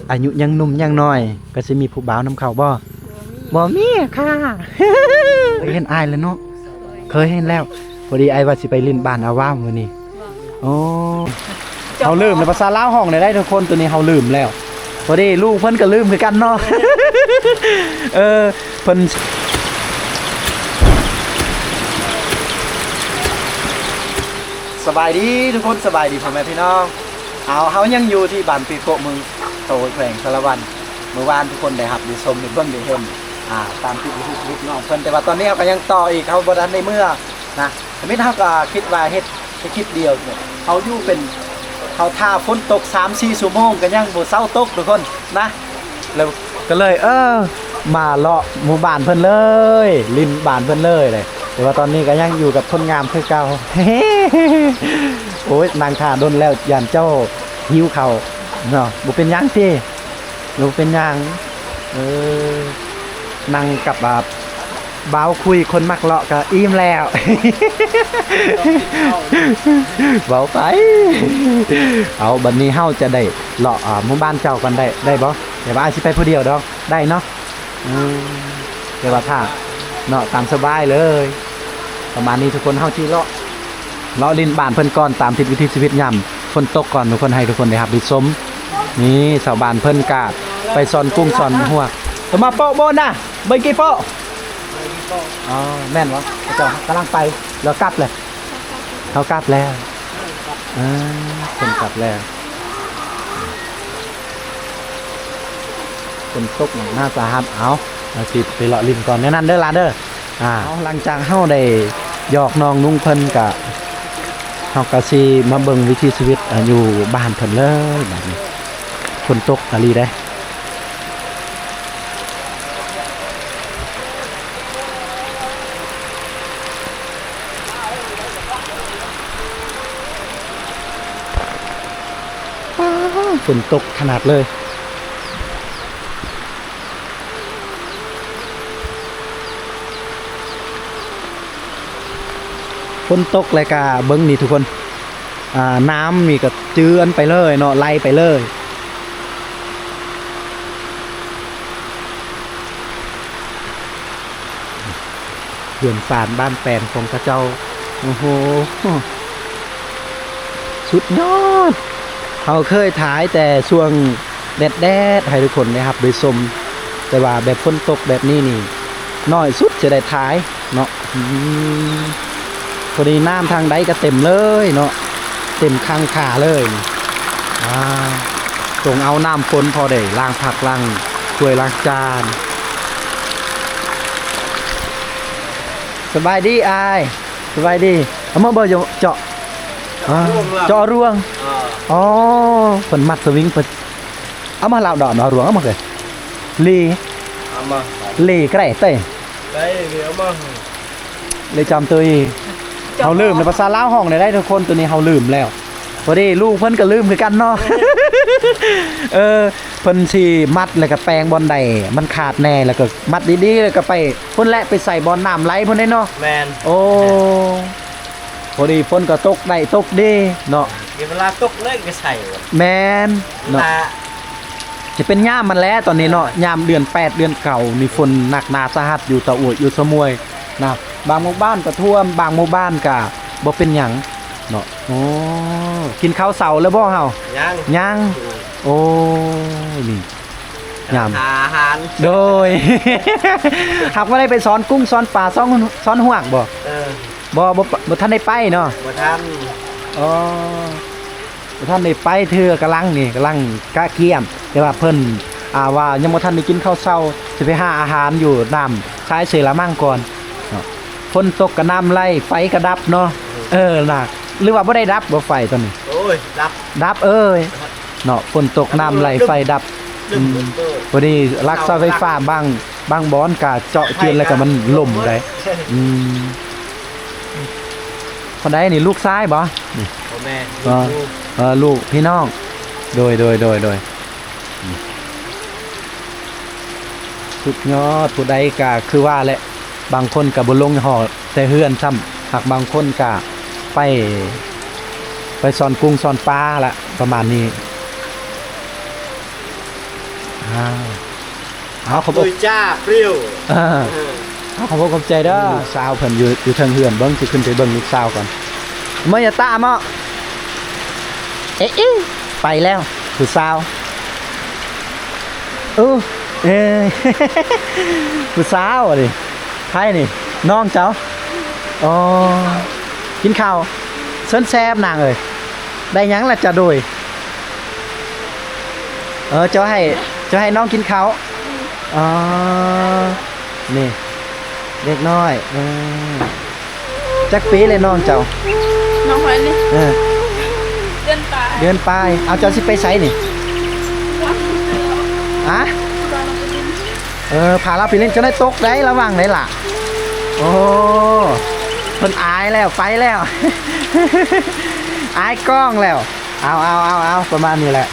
ອາຍຸຍັງໜຸ່ມຍັງນ້ອຍ ກໍຊິມີຜູ້ບ່າວນຳເຂົາບໍ່? ບໍ່ມີ ບໍ່ມີຄ່ະ. ເຄີຍເຫັນອ້າຍແລ້ວເນາະ? ເຄີຍເຫັນແລ້ວ. ພໍດີອ້າຍວ່າຊິໄປຫຼິ້ນບ້ານອາວາວມື້ນີ້. ອໍ ເຮົາລືມແລ້ວ ພາສາລາວຮ້ອງໄດ້ໃດ໋ທຸກຄົນ, ໂຕນີ້ເຮົາລືມແລ້ວ. ພໍດີລູກເພິ່ນກໍລືມຄືກັນເນາະ. ເອີ ເພິ່ນ ສະບາຍດີທຸກຄົນ, ສະບາຍດີພໍ່ແມ່ພີ່ນ້ອງ. ເອົາ ເຮົາຍັງຢູ່ທີ່ບ້ານປີໂກະ ເມືອງໂຕນ ແຂວງສາລະວັນ. ເມື່ອວານທຸກຄົນໄດ້ຮັບໄດ້ຊົມໄດ້ເບິ່ງໄດ້ເຫັນ ອ່າ ຕາມຄລິບຢູທູບລູກນ້ອງເພິ່ນ, ແຕ່ວ່າຕອນນີ້ເຮົາກໍຍັງຕໍ່ອີກ, ເຮົາບໍ່ທັນໄດ້ເມືອ. ນະ ທຳອິດເຮົາກໍຄິດວ່າເຮັດແຕ່ຄລິບດຽວ, ເຮົາຢູ່ເປັນ ເຮົາຖ້າຝົນຕົກສາມສີ່ຊົ່ວໂມງກໍຍັງບໍ່ເຊົາຕົກທຸກຄົນນະ. ແລ້ວກໍເລີຍ ເອີ ມາເລາະໝູ່ບ້ານເພິ່ນເລີຍ ຫຼິ້ນບ້ານເພິ່ນເລີຍເລີຍ. ແຕ່ວ່າຕອນນີ້ກໍຍັງຢູ່ກັບຄົນງາມຄືເກົ່າ. ໂອ້ຍ ນັ່ງຖ້າດົນແລ້ວ ຢ້ານເຈົ້າຫິວເຂົ້າເນາະ. ບໍ່ເປັນຫຍັງຕິ. ບໍ່ເປັນຫຍັງ. ເອີ ນັ່ງກັບ ອ່າ ບ່າວຄຸຍຄົນມັກເລາະກໍອີ່ມແລ້ວ. ເວົ້າໄປ. ເອົາ ບັດນີ້ເຮົາຈະໄດ້ເລາະ ອ່າ ໝູ່ບ້ານເຈົ້າກ່ອນໄດ້ ໄດ້ບໍ່? ແຕ່ວ່າອ້າຍຊິໄປຜູ້ດຽວດອກ. ໄດ້ເນາະ. ອືມ ແຕ່ວ່າຖ້າເນາະ ຕາມສະບາຍເລີຍ. ປະມານນີ້ທຸກຄົນ, ເຮົາຊິເລາະ ເລາະຫຼິ້ນບ້ານເພິ່ນກ່ອນ ຕາມທິດວິຖີຊີວິດຍາມຝົນຕົກກ່ອນທຸກຄົນ, ໃຫ້ທຸກຄົນໄດ້ຮັບໄດ້ຊົມ. ນີ້ຊາວບ້ານເພິ່ນກະໄປຊ່ອນກຸ້ງຊ່ອນຫວກ. ໂຕມາໂປະໂບນນະ ເບິ່ງກີໂປະ. ອໍ ແມ່ນບໍ່? ເຂົາເຈົ້າກຳລັງໄປ ແລ້ວກັບເລີຍ. ເຮົາກັບແລ້ວ. ເອີ ເພິ່ນກັບແລ້ວ. ຝົນຕົກໜັກໜາສາຫັດ. ເອົາ ເຮົາຊິໄປເລາະຫຼິ້ນກ່ອນແນວນັ້ນເດີຫຼານເດີ. ອ່າ ເອົາ ຫຼັງຈາກເຮົາໄດ້ຢອກນ້ອງນຸ່ງເພິ່ນກະ ເຮົາກະຊິມາເບິ່ງວິຖີຊີວິດ ອ່າ ຢູ່ບ້ານເພິ່ນເລີຍບາດນີ້. ຝົນຕົກອີ່ຫຼີເດ້. ຟ້າ ຝົນຕົກຂະໜາດເລີຍ. ຝົນຕົກແລ້ວກະເບິ່ງນີ້ທຸກຄົນ. ອ່າ ນ້ຳນີ້ກໍເຈື່ອນໄປເລີຍເນາະ ໄຫຼໄປເລີຍ. ເຮືອນຊານບ້ານແປນຂອງເຂົາເຈົ້າ. ໂອ້ໂຫ ສຸດຍອດ. ເຮົາເຄີຍຖ່າຍແຕ່ຊ່ວງແດດໆ ໃຫ້ທຸກຄົນໄດ້ຮັບໄດ້ຊົມ, ແຕ່ວ່າແບບຝົນຕົກແບບນີ້ນີ້ ໜ້ອຍສຸດຈະໄດ້ຖ່າຍເນາະ. ອືມ ພໍດີນ້ຳທາງໃດກໍເຕັມເລີຍເນາະ, ເຕັມຄັງຂາເລີຍ. ອ່າ ຕົງເອົານ້ຳຝົນພໍໄດ້ລ້າງຜັກລ້າງຖ້ວຍລ້າງຈານ. ສະບາຍດີອ້າຍ. ສະບາຍດີ. ເອົາມາບໍ່ເຈາະ ອ່າ ເຈາະລວງ. ອໍ ເພິ່ນມັດສະວິງ ເພິ່ນ ເອົາມາລາວດອກເນາະ ລວງ ເອົາມາເລີຍ. ລີ ເອົາມາ ລີ ໄກເຕ ໄກ ເອົາມາ ລີຈຳຕຸຍ. ເຮົາລືມແລ້ວ ພາສາລາວຮ້ອງໄດ້ໃດ໋ທຸກຄົນ, ໂຕນີ້ເຮົາລືມແລ້ວ. ພໍດີລູກເພິ່ນກໍລືມຄືກັນເນາະ. ເອີ ເພິ່ນຊິມັດແລ້ວກໍແປງບ່ອນໃດມັນຂາດແດ່ ແລ້ວກໍມັດດີໆ ແລ້ວກໍໄປພຸ້ນແຫຼະ ໄປໃສ່ບ່ອນນ້ຳໄຫຼພຸ້ນເດ້ເນາະ. ແມ່ນ. ໂອ້ ພໍດີຝົນກໍຕົກໄດ້ຕົກດີເນາະ. ເວລາຕົກເລີຍກໍໃສ່. ແມ່ນເນາະ. ຊິເປັນຍາມມັນແຫຼະຕອນນີ້ເນາະ, ຍາມເດືອນແປດເດືອນເກົ້ານີ້ ຝົນໜັກໜາສາຫັດຢູ່ຕາອວຍຢູ່ສະໝວຍນະ. ບາງໝູ່ບ້ານກໍຖ້ວມ, ບາງໝູ່ບ້ານກໍບໍ່ເປັນຫຍັງເນາະ. ໂອ້ ກິນເຂົ້າເຊົ້າແລ້ວບໍ່ເຮົາ? ຍັງ ຍັງ. ໂອ້ ນີ້ ຍາມ ຫາອາຫານ. ໂດຍ ຫາກບໍ່ໄດ້ໄປຊ່ອນກຸ້ງຊ່ອນປາ ຊ່ອນ ຊ່ອນຫວກບໍ່? ເອີ ບໍ່ ບໍ່ ບໍ່ທັນໄດ້ໄປເນາະ. ບໍ່ທັນ. ອໍ ບໍ່ທັນໄດ້ໄປເທື່ອ, ກຳລັງນີ້ ກຳລັງກະກຽມ, ແຕ່ວ່າເພິ່ນ ອ່າ ວ່າຍັງບໍ່ທັນໄດ້ກິນເຂົ້າເຊົ້າ, ຊິໄປຫາອາຫານຢູ່ນ້ຳຊາຍເຊລະມັງກ່ອນເນາະ. ຝົນຕົກກໍນ້ຳໄຫຼ ໄຟກໍດັບເນາະ. ເອີ ນະ ຫຼືວ່າບໍ່ໄດ້ດັບບໍ່ໄຟຕອນນີ້? ໂອ້ຍ ດັບ ດັບເອີຍເນາະ. ຝົນຕົກນ້ຳໄຫຼໄຟດັບ. ອືມ ພໍດີຫຼັກເສົາໄຟຟ້າບາງ ບາງບ່ອນກະເຈາະເຈື່ອນແລ້ວກະມັນລົ້ມໄດ໋. ອືມ ຄົນໃດນີ້ ລູກຊາຍບໍ່ນີ້? ບໍ່ແມ່ນ ເອີ ລູກ ເອີ ລູກພີ່ນ້ອງ. ໂດຍ ໂດຍ ໂດຍ ໂດຍ. ສຸດຍອດ. ຜູ້ໃດກະຄືວ່າແຫຼະ ບາງຄົນກະບໍ່ລົງຫໍ່ແຕ່ເຮືອນຊ້ຳ, ຫາກບາງຄົນກະໄປ ໄປຊ່ອນກຸ້ງຊ່ອນປາລະ ປະມານນີ້. ອ້າວ ເອົາ ຂອບອົກ ໂດຍຈ້າເປຣຽວ ເອີ ເອີ ເອົາ ຂອບອົກຂອບໃຈເດີ. ອືມ ສາວເພິ່ນຢູ່ ຢູ່ເທິງເຮືອນ ເບິ່ງ ຊິຂຶ້ນໄປເບິ່ງລູກສາວກ່ອນ. ເມຍຕາເມາະ ເອະ ເອະ ໄປແລ້ວ ຜູ້ສາວ. ເອີ ເອີ ຜູ້ສາວອັນນີ້ ໃຜນີ້? ນ້ອງເຈົ້າ? ອໍ ກິນເຂົ້າ ເຊີນແຊບນາງເອີຍ. ໄດ້ຫຍັງລະຈະໂດຍ? ເອີ ເຈົ້າໃຫ້ ເຈົ້າໃຫ້ນ້ອງກິນເຂົ້າ. ອໍ ນີ້ເດັກນ້ອຍ ເອີ ຈັກປີແລ້ວນ້ອງເຈົ້າ? ນ້ອງຂ້ອຍນີ້ ເອີ ເດືອນປາຍ ເດືອນປາຍ. ເອົາ ເຈົ້າຊິໄປໃສນີ້? ຮະ? ເອີ ພາລາວໄປຫຼິ້ນ ເຈົ້າໄດ້ຕົກໄດ໋ ລະວັງໄດ໋ລະ. ໂອ້ ເພິ່ນອາຍແລ້ວ ໄປແລ້ວ ອາຍກ້ອງແລ້ວ. ເອົາ ເອົາ ເອົາ ເອົາ ປະມານນີ້ແຫຼະ.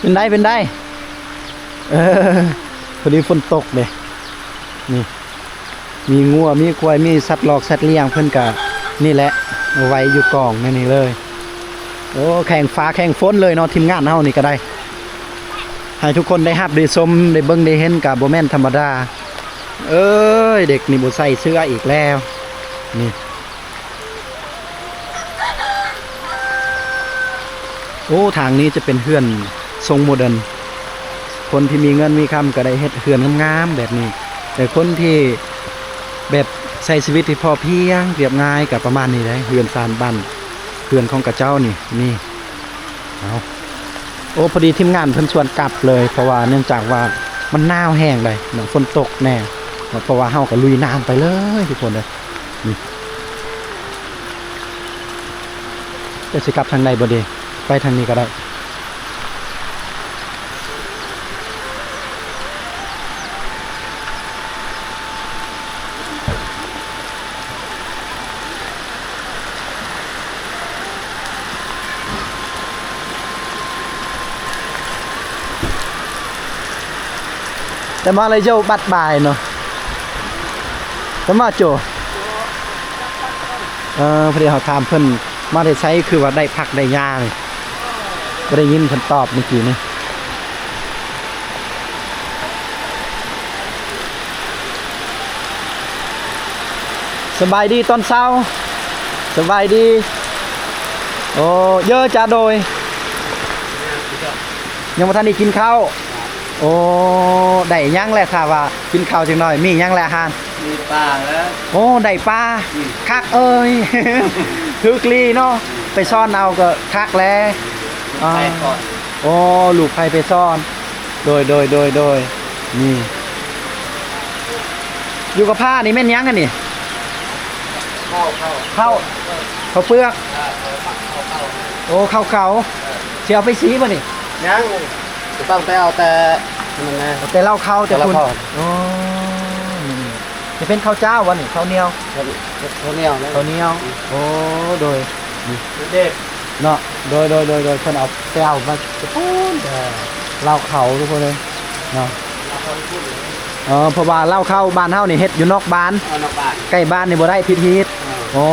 ເປັນໃດ ເປັນໃດ? ເອີ ພໍດີຝົນຕົກເດ້ ນີ້ ມີງົວ ມີຄວາຍ ມີສັດຫຼອກສັດລ້ຽງ ເພິ່ນກະນີ້ແຫຼະ ເອົາໄວ້ຢູ່ກອງໃນນີ້ເລີຍ. ໂອ້ ແຂ່ງຟ້າແຂ່ງຝົນເລີຍເນາະ ທີມງານເຮົານີ້ກະໄດ້ ໃຫ້ທຸກຄົນໄດ້ຮັບໄດ້ຊົມ ໄດ້ເບິ່ງໄດ້ເຫັນ ກະບໍ່ແມ່ນທຳມະດາ. ເອີຍ ເດັກນີ້ບໍ່ໃສ່ເສື້ອອີກແລ້ວ ນີ້. ໂອ້ ທາງນີ້ຈະເປັນເຮືອນຊົງໂມເດີນ ຄົນທີ່ມີເງິນມີຄຳກໍໄດ້ເຮັດເຮືອນງາມໆແບບນີ້ ແຕ່ຄົນທີ່ແບບໃຊ້ຊີວິດທີ່ພໍພຽງ ລຽບງ່າຍ ກໍປະມານນີ້ແຫຼະ ເຮືອນຊານບ້ານເຮືອນຂອງຂະເຈົ້ານີ້ ນີ້ ເອົາ ໂອ້ ພໍດີທີມງານເພິ່ນຊວນກັບເລີຍ ເພາະວ່າເນື່ອງຈາກວ່າມັນໜາວແຮງໃດ໋ເນາະ ຝົນຕົກແນ່ເນາະ ເພາະວ່າເຮົາກໍລຸຍນ້ຳໄປເລີຍທຸກຄົນເອີຍ ນີ້. ຈະຊິກັບທາງໃດບໍ່ເດ? ໄປທາງນີ້ກໍໄດ້. ແຕ່ມາເລີຍໂຍບັດບາຍເນາະ ແຕ່ມາໂຈ ເອີ ພໍດີເຮົາຖາມເພິ່ນ ມາແຕ່ໃສ ຄືວ່າໄດ້ຜັກໄດ້ຫຍ້ານີ້ ບໍ່ໄດ້ຍິນເພິ່ນຕອບເມື່ອກີ້ນີ້. ສະບາຍດີຕອນເຊົ້າ. ສະບາຍດີ. ໂອ້ ເຢີຈາໂດຍ ຍັງບໍ່ທັນໄດ້ກິນເຂົ້າ. ໂອ້ ໄດ້ຫຍັງແຫຼະ ຖ້າວ່າກິນເຂົ້າຈັກໜ້ອຍ ມີຫຍັງແຫຼະອາຫານ? ມີປາແລ້ວ. ໂອ້ ໄດ້ປາ. ອືມ ຄັກເອີຍ ຖືກລີເນາະ. ອືມ ໄປຊ້ອນເອົາກໍຄັກແຫຼະ. ອ່າ ໄປກ່ອນ. ໂອ້ ລູກໃຜໄປຊ້ອນ. ໂດຍ ໂດຍ ໂດຍ ໂດຍ. ນີ້ ຢູ່ກັບພ້ານີ້ແມ່ນຫຍັງອັນນີ້? ເຂົ້າ ເຂົ້າ ເຂົ້າ ເຂົ້າເປືອກ. ເອີ ເຂົ້າ ເຂົ້າ ເຂົ້າ. ໂອ້ ເຂົ້າເກົ່າ. ເອີ ຊິເອົາໄປສີບໍ່ນີ້? ຍັງ ກໍຕ້ອງໄປເອົາແຕ່ນັ້ນແຫຼະ ແຕ່ເລົ້າເຂົ້າ ແຕ່ພຸ້ນ. ເອົ້າ ນີ້ ນີ້ ນີ້ ຈະເປັນເຂົ້າຈ້າວບໍ່ນີ້? ເຂົ້າໜຽວ ເຂົ້າໜຽວ ເຂົ້າໜຽວ. ໂອ້ ໂດຍ ນີ້ ເດັດເນາະ. ໂດຍ ໂດຍ ໂດຍ ໂດຍ ເພິ່ນເອົາ ໄປເອົາມາຈາກພຸ້ນ ເອີ ເລົ້າເຂົ້າທຸກຄົນເອີຍເນາະ. ເອີ ເພາະວ່າເລົ້າເຂົ້າບ້ານເຮົານີ້ເຮັດຢູ່ນອກບ້ານ ເອີ ນອກບ້ານ ໃກ້ບ້ານນີ້ບໍ່ໄດ້ ຜິດຮີດ. ເອີ ໂອ້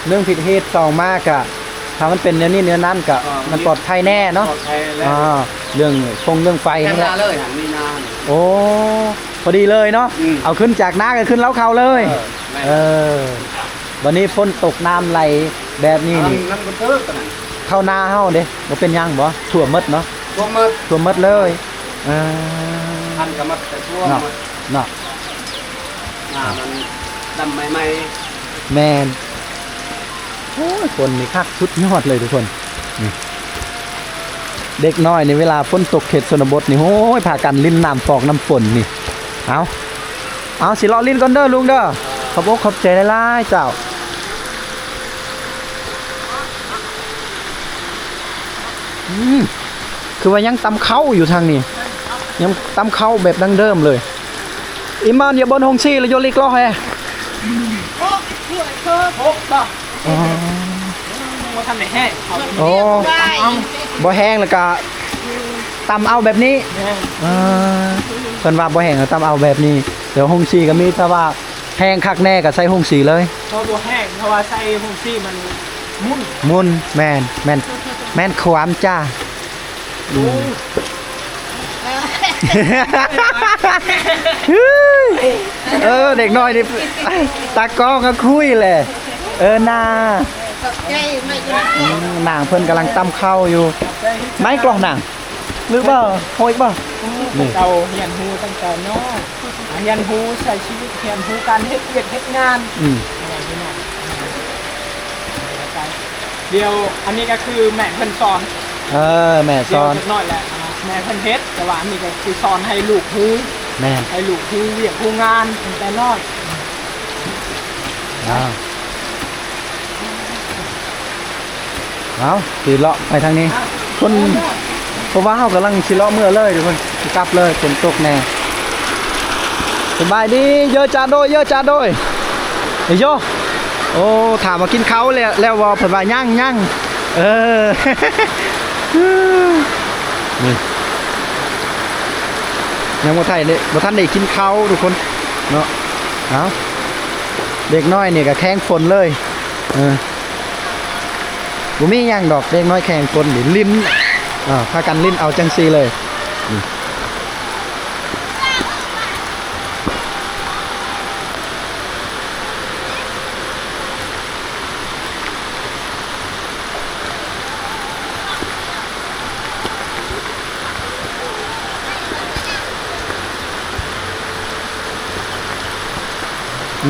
ໜຶ່ງຜິດຮີດ ສອງມາກະ ຖ້າມັນເປັນແນວນີ້ແນວນັ້ນກະ ເອີ ມັນປອດໄພແນ່ເນາະ. ປອດໄພແລ້ວ ອ່າ ເລື່ອງຟົງເລື່ອງໄຟນີ້ແຫຼະ. ໂອ້ ພໍດີເລີຍເນາະ. ອືມ ເອົາຂຶ້ນຈາກນາກໍຂຶ້ນເລົ້າເຂົ້າເລີຍ. ເອີ ແມ່ນ ເອີ ບັດນີ້ຝົນຕົກນ້ຳໄຫຼແບບນີ້ນີ້ ນ້ຳ ນ້ຳບໍ່ເທີກປານນັ້ນ. ເຂົ້ານາເຮົາເດ້ ບໍ່ເປັນຫຍັງບໍ່? ຖ້ວມໝົດເນາະ. ຖ້ວມໝົດ ຖ້ວມໝົດເລີຍ. ເອີ ພັນກໍໝົດ ແຕ່ຖ້ວມໝົດເນາະ. ນ້ຳມັນດຳໃໝ່ໆ. ແມ່ນ. ໂອ້ຍ ຝົນນີ້ຄັກສຸດຍອດເລີຍທຸກຄົນ. ນີ້ ເດັກນ້ອຍນີ້ ເວລາຝົນຕົກເຂດຊົນນະບົດນີ້ ໂອ້ຍ ພາກັນຫຼິ້ນນ້ຳຟອກນ້ຳຝົນນີ້. ເອົາ ເອົາ ຊິເລາະຫຼິ້ນກ່ອນເດີລຸງເດີ. ຂອບອົກຂອບໃຈຫຼາຍໆເຈົ້າ. ອືມ ຄືວ່າຍັງຕຳເຂົ້າຢູ່ທາງນີ້ ຍັງຕຳເຂົ້າແບບດັ້ງເດີມເລີຍ. Iman ya bon hông si la yo lik loh e. ອໍ. ທັນໄດ້ແຫ້ງ ໂອ້ ບໍ່ແຫ້ງແລ້ວກະຕຳເອົາແບບນີ້ ແມ່ນ ເອີ ເພິ່ນວ່າບໍ່ແຫ້ງກໍຕຳເອົາແບບນີ້. ແຕ່ໂຮງສີກໍມີ ແຕ່ວ່າແຫ້ງຄັກແນ່ກໍໃສ່ໂຮງສີເລີຍ ເພາະບໍ່ແຫ້ງ ເພາະວ່າໃສ່ໂຮງສີມັນໝຸ່ນ ໝຸ່ນ ແມ່ນ ແມ່ນ ແມ່ນຄວາມຈ້າ. ອືມ ເອີ ເດັກນ້ອຍນີ້ ຕາກ້ອງກໍຄຸຍແຫຼະ ເອີ ໜ້າ ຂອບໃຈມາກ. ອືມ ນາງເພິ່ນກຳລັງຕຳເຂົ້າຢູ່ ໄມ້ກລອກນາງ ຫຼືບໍ່ ໂຫຍບໍ່? ນີ້ ເຈົ້າຮຽນຮູ້ຕັ້ງແຕ່ນ້ອຍ ຮຽນຮູ້ໃຊ້ຊີວິດ ຮຽນຮູ້ການເຮັດວຽກເຮັດງານ. ອືມ ດຽວ ອັນນີ້ກໍຄືແມ່ເພິ່ນສອນ ເອີ ແມ່ສອນ ດຽວຈັກໜ້ອຍແຫຼະ ອ່າ ແມ່ເພິ່ນເຮັດ ແຕ່ວ່າອັນນີ້ກໍຄືສອນໃຫ້ລູກຮູ້ ແມ່ນ ໃຫ້ລູກຮູ້ວຽກຮູ້ງານຕັ້ງແຕ່ນ້ອຍ. ອ້າວ ເອົາ ຊິເລາະໄປທາງນີ້ ຄົນ ເພາະວ່າເຮົາກຳລັງຊິເລາະເມືອເລີຍ ທຸກຄົນ ຊິກັບເລີຍ ຝົນຕົກແນ່. ສະບາຍດີ ເຢີຈາໂດຍ ເຢີຈາໂດຍ ເອີໂຍ. ໂອ້ ຖາມວ່າກິນເຂົ້າແລ້ວ ແລ້ວບໍ່? ເພິ່ນວ່າຍັງ ຍັງ ເອີ ນີ້ ຍັງບໍ່ໄດ້ ບໍ່ທັນໄດ້ກິນເຂົ້າ ທຸກຄົນເນາະ. ເອົາ ເດັກນ້ອຍນີ້ກໍແຂ່ງຝົນເລີຍ ເອີ ບໍ່ມີຫຍັງດອກ ເດັກນ້ອຍແຂ່ງຝົນນີ້ ຫຼິ້ນ ເອີ ພາກັນຫຼິ້ນເອົາຈັ່ງຊີ້ເລີຍ.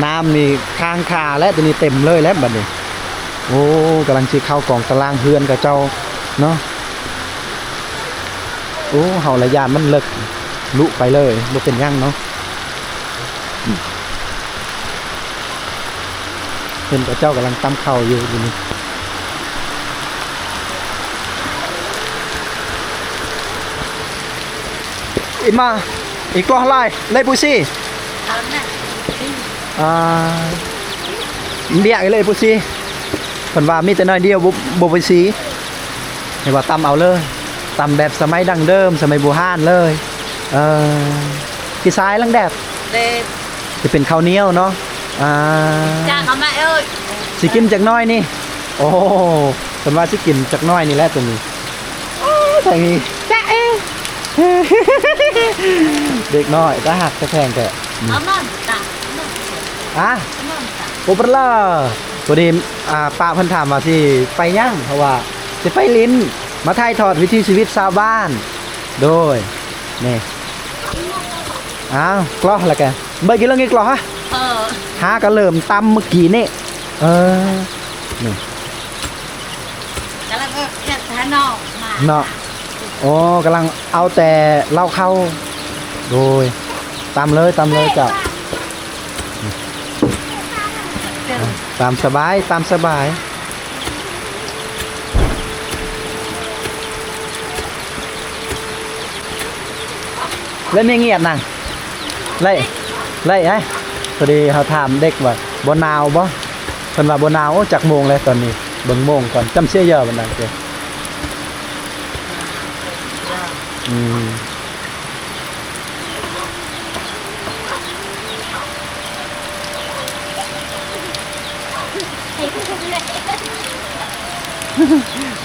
ນ້ຳນີ້ຄ້າງຄາແລ້ວ ຕົວນີ້ເຕັມເລີຍແລ້ວບັດນີ້. ໂອ້ ກຳລັງຊິເຂົ້າກອງຕາລ່າງເຮືອນເຂົາເຈົ້າເນາະ. ໂອ້ ເຮົາລະຢ້ານມັນເລິກ ລຸໄປເລີຍ ບໍ່ເປັນຫຍັງເນາະ. ເຫັນເຂົາເຈົ້າກຳລັງຕຳເຂົ້າຢູ່ ຢູ່ນີ້. ອີມາ ອີກລໍຫຼາຍ ເລີຍປູຊີ ອ່າ ເບຍເລີຍປູຊີ ເພິ່ນວ່າມີແຕ່ໜ້ອຍດຽວ ບໍ່ ບໍ່ປູຊີ ເຫັນວ່າຕຳເອົາເລີຍ ຕຳແບບສະໄໝດັ້ງເດີມ ສະໄໝບູຮານເລີຍ. ເອີ ກິຊາຍລັງແດດ ຈະເປັນເຂົ້າໜຽວເນາະ. ອ່າ ຈ້າງເອົາມາເອີຍ ຊິກິນຈັກໜ້ອຍນີ້. ໂອ້ ເພິ່ນວ່າຊິກິນຈັກໜ້ອຍນີ້ແຫຼະ ຕົວນີ້. ໂອ້ ທາງນີ້ ຈະເອ ເດັກນ້ອຍຕາຮັກຕາແພງແທ້. ອາ ໂອປະລາ ພໍດີ ອ່າ ປ້າເພິ່ນຖາມວ່າຊິໄປຫຍັງ ເພາະວ່າຊິໄປຫຼິ້ນ ມາຖ່າຍທອດວິຖີຊີວິດຊາວບ້ານ. ໂດຍ ນີ້ ອ້າວ ກລໍແລ້ວກະ ເບີດກິນເລີຍ ກິນກລໍຮະ. ເອີ ຫາກະເລີ່ມຕຳມື້ກີ້ນີ້. ເອີ ນີ້ ກຳລັງເຮັດໃຫ້ນ້ອງມາເນາະ. ໂອ້ ກຳລັງເອົາແຕ່ເລົ້າເຂົ້າ. ໂດຍ ຕຳເລີຍ ຕຳເລີຍເຈົ້າ. ຕາມສະບາຍ ຕາມສະບາຍ. ແລ້ວແມ່ງຽດນະ ໄລ່ ໄລ່ ເອີຍ ພໍດີເຮົາຖາມເດັກວ່າບໍ່ໜາວບໍ່ ເພິ່ນວ່າບໍ່ໜາວ. ໂອ້ ຈັກໂມງແລ້ວຕອນນີ້ ເບິ່ງໂມງກ່ອນ ຈຳເຊຍເຢີບັນດາເກ ອືມ.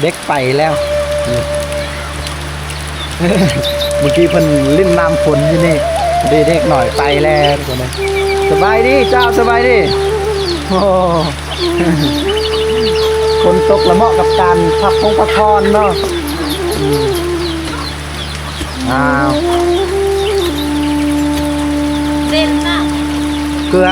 ເດັກໄປແລ້ວ ເມື່ອກີ້ເພິ່ນຫຼິ້ນນ້ຳຝົນຢູ່ນີ້ ເດັກນ້ອຍໄປແລ້ວ. ສະບາຍດີເຈົ້າ ສະບາຍດີ. ໂອ້ ຝົນຕົກລະເໝາະກັບການພັກຜ່ອນພັກຜ່ອນເນາະ. ອ້າວ ເຕັມເນາະ ເກືອ.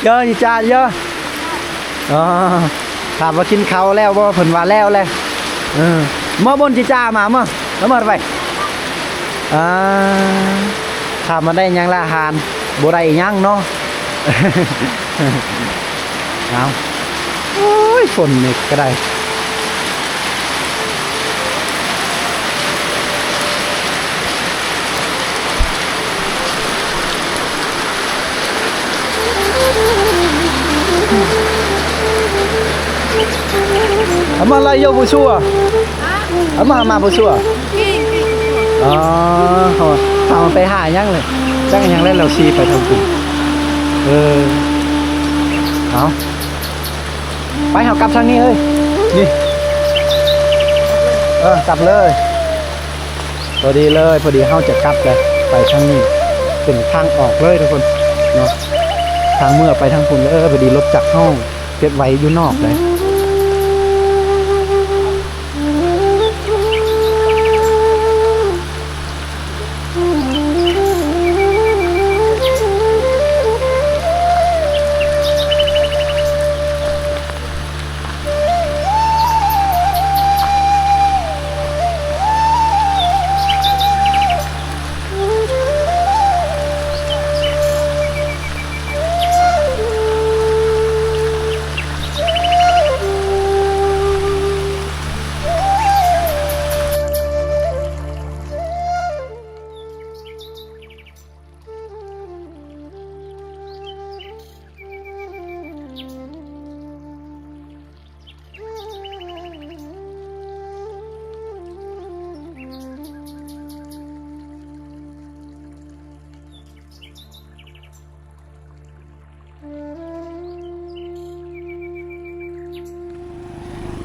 ເດີຈິຈາເດີ. ອໍ ຖາມວ່າກິນເຂົ້າແລ້ວບໍ່? ເພິ່ນວ່າແລ້ວແຫຼະ. ເອີ ມາບົນຈິຈາມາ ມາ ມາໄປ. ອ່າ ຖາມວ່າໄດ້ຫຍັງລະອາຫານ? ບໍ່ໄດ້ຫຍັງເນາະ. ເອົາ ໂອ້ຍ ຝົນນີ້ກໍໄດ້. ອາມາລາຍໂຍບຸຊົວ ອາມາ ມາບຸຊົວ. ອໍ ເຂົາວ່າ ເຂົາໄປຫາຫຍັງເລີຍ ຈັກຫຍັງແລ້ວ ລາວຊີ້ໄປທາງພຸ້ນ. ເອີ ເອົາ ໄປ ເຮົາກັບທາງນີ້ເອີຍ ນີ້ ເອີ ກັບເລີຍ. ພໍດີເລີຍ ພໍດີເຮົາຈະກັບແລ້ວ ໄປທາງນີ້ເປັນທາງອອກເລີຍທຸກຄົນເນາະ. ທາງເມືອໄປທາງພຸ້ນເລີຍ ພໍດີລົດຈັກເຮົາເກັບໄວ້ຢູ່ນອກເລີຍ.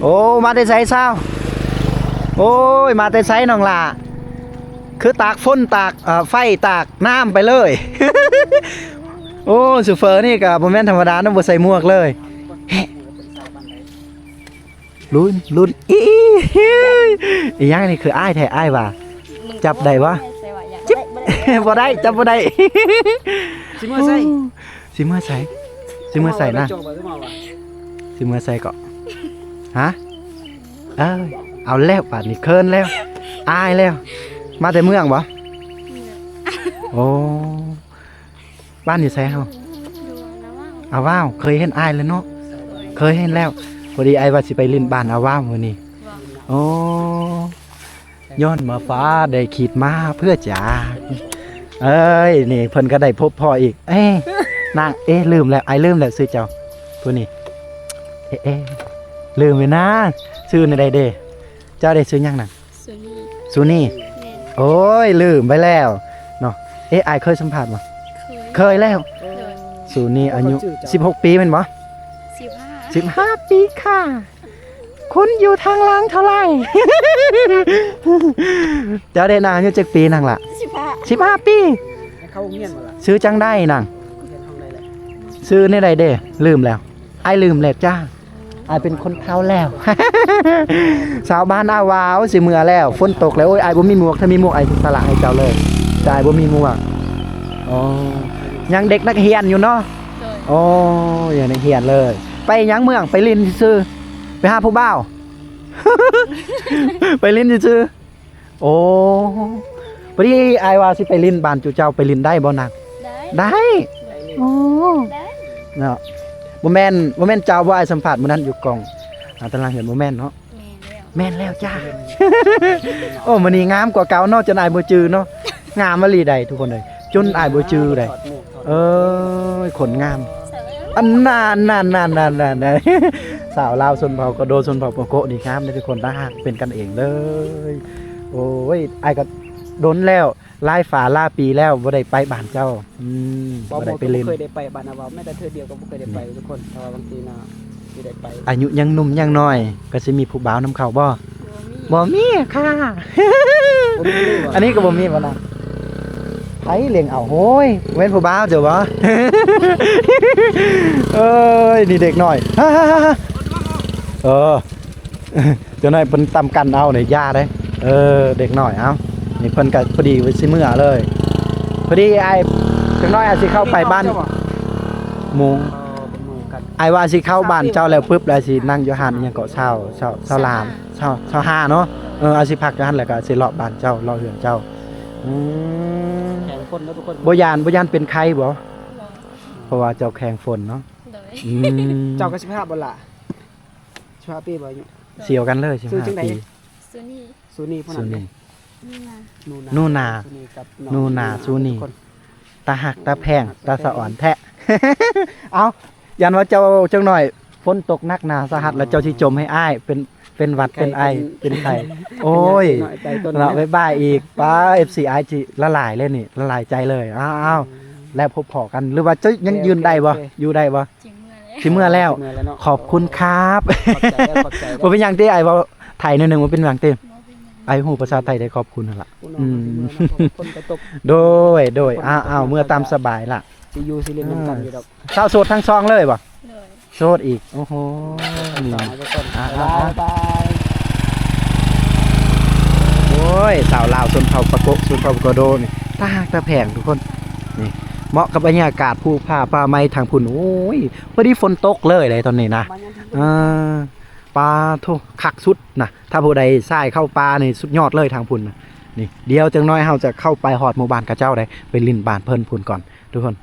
ໂອ້ ມາແຕ່ໃສສາວ? ໂອ້ຍ ມາແຕ່ໃສນ້ອງຫຼ້າ? ຄືຕາກຝົນ ຕາກ ເອີ ໄຟ ຕາກນ້ຳໄປເລີຍ. ໂອ້ ຊູເຟີນີ້ກໍບໍ່ແມ່ນທຳມະດາເນາະ ບໍ່ໃສ່ໝວກເລີຍ. ລຸ້ນ ລຸ້ນ ອີ ອີ ອີຫຍັງນີ້ ຄືອ້າຍແທ້ ອ້າຍວ່າ ຈັບໄດ້ບໍ່? ຈິບ ບໍ່ໄດ້ ຈັບບໍ່ໄດ້. ຊິເມືອໃສ? ຊິເມືອໃສ? ຊິເມືອໃສນະ? ຊິເມືອໃສເກາະ? ຮະ? ເອີ ເອົາແລ້ວ ບາດນີ້ເຂີນແລ້ວ ອາຍແລ້ວ. ມາແຕ່ເມືອງບໍ່? ໂອ້ ບ້ານຢູ່ໃສເຮົາ? ອາວາວ. ເຄີຍເຫັນອ້າຍແລ້ວເນາະ? ເຄີຍເຫັນແລ້ວ. ພໍດີອ້າຍວ່າຊິໄປຫຼິ້ນບ້ານອາວາວມື້ນີ້. ໂອ້ ຍ້ອນວ່າຟ້າໄດ້ຄິດມາເພື່ອຈາກ. ເອີຍ ນີ້ເພິ່ນກໍໄດ້ພົບພໍ້ອີກ. ເອີ ນາງ ເອີ ລືມແລ້ວ ອ້າຍລືມແລ້ວຊື່ເຈົ້າ ຜູ້ນີ້. ເອີ ເອີ ລືມແລ້ວນາ ຊື່ແນວໃດເດ? ເຈົ້າໄດ້ຊື່ຫຍັງນະ? ຊູນີ. ຊູນີ? ແມ່ນ. ໂອ້ຍ ລືມໄປແລ້ວເນາະ. ເອ ອ້າຍເຄີຍສຳພາດບໍ່? ເຄີຍ. ເຄີຍແລ້ວ. ໂດຍ. ຊູນີອາຍຸ ເຂົາຊື່ເຈົ້າ ສິບຫົກປີແມ່ນບໍ່? ສິບຫ້າ. ສິບຫ້າປີຄ່ະ. ຄຸນຢູ່ທາງຫຼັງເທົ່າໃດ? ເຈົ້າເດນາງ ອາຍຸຈັກປີນາງລະ? ສິບຫ້າ. ສິບຫ້າປີ. ໃຫ້ເຂົ້າໂຮງຮຽນບໍ່ລະ? ຊື່ຈັ່ງໃດນາງ? ຮຽນຫ້ອງໃດລະ? ຊື່ແນວໃດເດ? ລືມແລ້ວ. ອ້າຍລືມແລ້ວຈ້າ. ອ້າຍເປັນຄົນເຖົ້າແລ້ວ. ຊາວບ້ານອາວາວຊິເມືອແລ້ວ. ຝົນຕົກແລ້ວ. ໂອ້ຍ ອ້າຍບໍ່ມີໝວກ. ຖ້າມີໝວກ ອ້າຍຊິສະຫຼະໃຫ້ເຈົ້າເລີຍ. ແຕ່ອ້າຍບໍ່ມີໝວກ. ອໍ ຍັງເດັກນັກຮຽນຢູ່ເນາະ? ໂດຍ. ໂອ້ຍ ຍັງນັກຮຽນເລີຍ. ໄປຫຍັງເມືອງ? ໄປຫຼິ້ນຊື່ໆ. ໄປຫາຜູ້ບ່າວ? ໄປຫຼິ້ນຊື່ໆ. ໂອ້ ພໍດີອ້າຍວ່າຊິໄປຫຼິ້ນບ້ານຈຸເຈົ້າ ໄປຫຼິ້ນໄດ້ບໍ່ນາງ? ໄດ້. ໄດ້? ໄດ້. ໂອ້ ໄດ້ ເນາະ. ບໍ່ແມ່ນ ບໍ່ແມ່ນເຈົ້າບໍ່ ອ້າຍສຳພາດມື້ນັ້ນຢູ່ກ້ອງ ອາ ຕາລາງເຮືອນ ບໍ່ແມ່ນເນາະ? ແມ່ນແລ້ວ. ແມ່ນແລ້ວຈ້າ. ໂອ້ ມື້ນີ້ງາມກວ່າເກົ່າເນາະ ຈົນອ້າຍບໍ່ຈື່ເນາະ. ງາມອີ່ຫຼີໃດ໋ທຸກຄົນເອີຍ ຈົນອ້າຍບໍ່ຈື່ໃດ໋. ເອີຍ ຄົນງາມ. ອັນນັ້ນ ນັ້ນ ນັ້ນ ນັ້ນ ນັ້ນ ສາວລາວຊົນເຜົ່າກະໂດ ຊົນເຜົ່າປະໂກະນີ້ງາມເດ້ທຸກຄົນ ຕາຮັກ ເປັນກັນເອງເລີຍ. ໂອ້ຍ ອ້າຍກະດົນແລ້ວ ຫຼາຍຝາຫຼາຍປີແລ້ວບໍ່ໄດ້ໄປບ້ານເຈົ້າ. ອືມ ບໍ່ ບໍ່ໄດ້ໄປຫຼິ້ນ ບໍ່ເຄີຍໄດ້ໄປບ້ານອາວາວ ແມ້ແຕ່ເທື່ອດຽວກໍບໍ່ເຄີຍໄດ້ໄປ ອືມ ທຸກຄົນ. ເພາະວ່າບາງທີນະ ຊິໄດ້ໄປ ອາຍຸຍັງໜຸ່ມຍັງນ້ອຍ ກໍຊິມີຜູ້ບ່າວນຳເຂົາບໍ່? ບໍ່ມີ ບໍ່ມີຄ່ະ. ບໍ່ມີບໍ່? ອັນນີ້ກໍບໍ່ມີບໍ່ນະ? ໃຜລ້ຽງເອົາ? ໂອ້ຍ ແມ່ນຜູ້ບ່າວເຈົ້າບໍ່? ເອີຍ ນີ້ເດັກນ້ອຍ ເອີ ເຈົ້ານ້ອຍເພິ່ນຕຳກັນເອົານີ້ ຢ່າເດ້. ເອີ ເດັກນ້ອຍ ເອົ້າ ນີ້ເພິ່ນກໍພໍດີຊິເມືອເລີຍ ພໍດີອ້າຍ ຈັກໜ້ອຍອາດຊິເຂົ້າໄປບ້ານ ເຈົ້າບໍ່? ໝູ ອໍ ອ້າຍວ່າຊິເຂົ້າບ້ານເຈົ້າແລ້ວປຶບ ແລ້ວຊິນັ່ງຢູ່ຮ້ານອີ່ຫຍັງເກາະ ຊາວ ຊາວ ຊາວລ້ານ ຊາວ ຊາວຫ້າເນາະ. ເອີ ອາ ຊິພັກຢູ່ຫັ້ນ ແລ້ວກໍຊິເລາະບ້ານເຈົ້າ ເລາະເຮືອນເຈົ້າ. ອືມ ແຂງຝົນເນາະທຸກຄົນ. ບໍ່ຢ້ານ ບໍ່ຢ້ານເປັນໄຂ້ບໍ່? ບໍ່ ເພາະວ່າເຈົ້າແຂງຝົນເນາະ. ໂດຍ ອືມ ເຈົ້າກໍສິບຫ້າບໍ່ລະ? ສິບຫ້າປີບໍ່ອາຍຸ? ສ່ຽວກັນເລີຍ ສິບຫ້າປີ. ຊື່ຈັ່ງໃດ? ຊູນີ. ຊູນີ ຜູ້ນັ້ນເດ້ ນູນາ ນູນາ ຊູນີກັບນ້ອງ ນູນາ ຊູນີ ຕາຮັກຕາແພງ ຕາສະອອນແທ້. ເອົ້າ ຢ້ານວ່າເຈົ້າຈັກໜ້ອຍຝົນຕົກໜັກໜາສາຫັດ ແລ້ວເຈົ້າຊິຈົ່ມໃຫ້ອ້າຍເປັນ ເປັນຫວັດເປັນໄອເປັນໄຂ້. ໂອ້ຍ ເນາະ ບາຍບາຍອີກ. ປ້າ ເອັຟຊີ ອ້າຍຊິລະລາຍເລີຍນີ້ ລະລາຍໃຈເລີຍ. ອ້າວ ແລ້ວພົບພໍ້ກັນ ຫຼືວ່າເຈົ້າຍັງຢືນໄດ້ບໍ່? ຢູ່ໄດ້ບໍ່? ຊິເມືອແລ້ວ ຊິເມືອແລ້ວ ຊິເມືອແລ້ວເນາະ. ຂອບຄຸນຄັບ ຂອບໃຈເດີ ຂອບໃຈເດີ. ບໍ່ເປັນຫຍັງຕິ ອ້າຍເວົ້າໄທໜ້ອຍໜຶ່ງ ບໍ່ເປັນຫຍັງຕິ? ບໍ່ເປັນຫຍັງ ອ້າຍຮູ້ພາສາໄທໄດ້ຂອບຄຸນຫັ້ນລະ. ອືມ ຝົນກໍຕົກ ໂດຍ ໂດຍ ອ້າວ ເມືອຕາມສະບາຍລະ ຊິຢູ່ຊິຫຼິ້ນນຳກັນຢູ່ດອກ. ສາວໂສດທັງສອງເລີຍບໍ່? ໂດຍ ໂສດອີກ. ໂອ້ໂຫ ນີ້ ບາຍບາຍ ໂອ້ຍ ສາວລາວຊົນເຜົ່າປາໂກະ ຊົນເຜົ່າປາໂກະໂດນີ້ ຕາຮັກຕາແພງທຸກຄົນ. ນີ້ ເໝາະກັບບັນຍາກາດພູຜາປ່າໄມ້ທາງພຸ້ນ. ໂອ້ຍ ພໍດີຝົນຕົກເລີຍເດ້ຕອນນີ້ນະ. ເອີ ປາໂທ້ ຄັກສຸດນະ. ຖ້າຜູ້ໃດສາຍເຂົ້າປ່ານີ້ ສຸດຍອດເລີຍທາງພຸ້ນນະ. ນີ້ ດຽວຈັກໜ້ອຍເຮົາຈະເຂົ້າໄປຮອດໝູ່ບ້ານເຂົາເຈົ້າໄດ໋ ໄປຫຼິ້ນບ້ານເພິ່ນພຸ້ນກ່ອນທຸກຄົນ.